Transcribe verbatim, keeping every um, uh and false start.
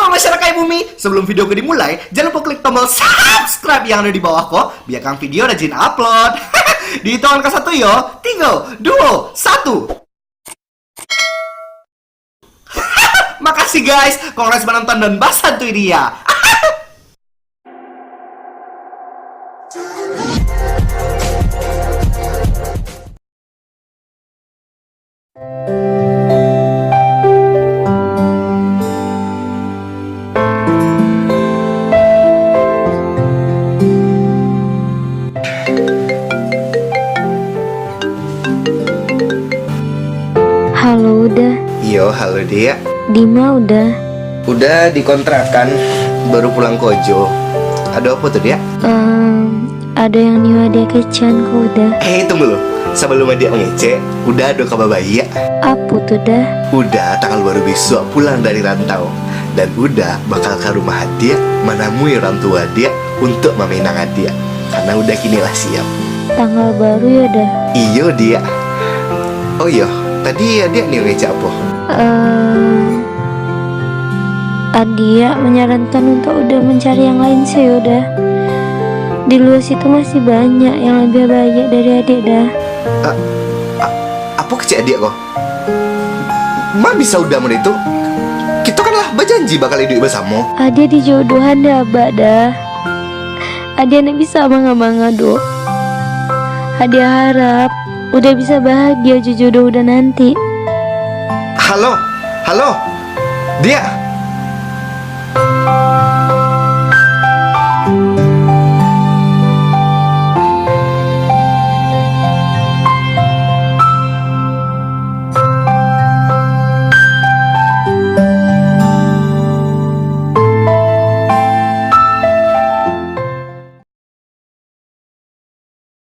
Masyarakat bumi, sebelum video ko dimulai, jangan lupa klik tombol subscribe yang ada di bawah ko, biar kang video rajin upload. Di hitungan ka satu yo, tigo, duo, satu. Makasih guys, kongres manonton dan basantuy dia. Halo, Uda. Iyo, halo, Diak. Dima, Uda? Uda di kontrakan, baru pulang kojo. Ado apo tu, Diak? Ehm, ado yang niyo Adiak kecekan ko, Uda. Eh, tunggu lu. Sabalum Adiak mangecek, Uda ado kaba baiak. Apo tu, Da? Uda tanggal baru bisuak pulang dari rantau. Dan Uda bakal ka rumah Adiak, manamui urang tuo Adiak, untuak mamainang Adiak. Karano Uda kini lah siap. Tanggal baru yo, Da? Iyo, Diak. Oh iyo, tadi Adiak niyo ngecek apo? Eh, Adiak manyarankan untuak Uda mancari yang lain sajo, Da. Di lua situ masih banyak yang labiah baiak dari Adiak, Da. A-, a-, apo kecek Adiak ko? Ma bisa Uda model itu? Kito kan lah bajanji bakal iduik basamo. Adiak dijodohan dek Abak, Da. Adiak ndak bisa manga-manga doh. Adiak harap Uda bisa bahagia jo jodoh Uda nanti. Halo, halo, Diak.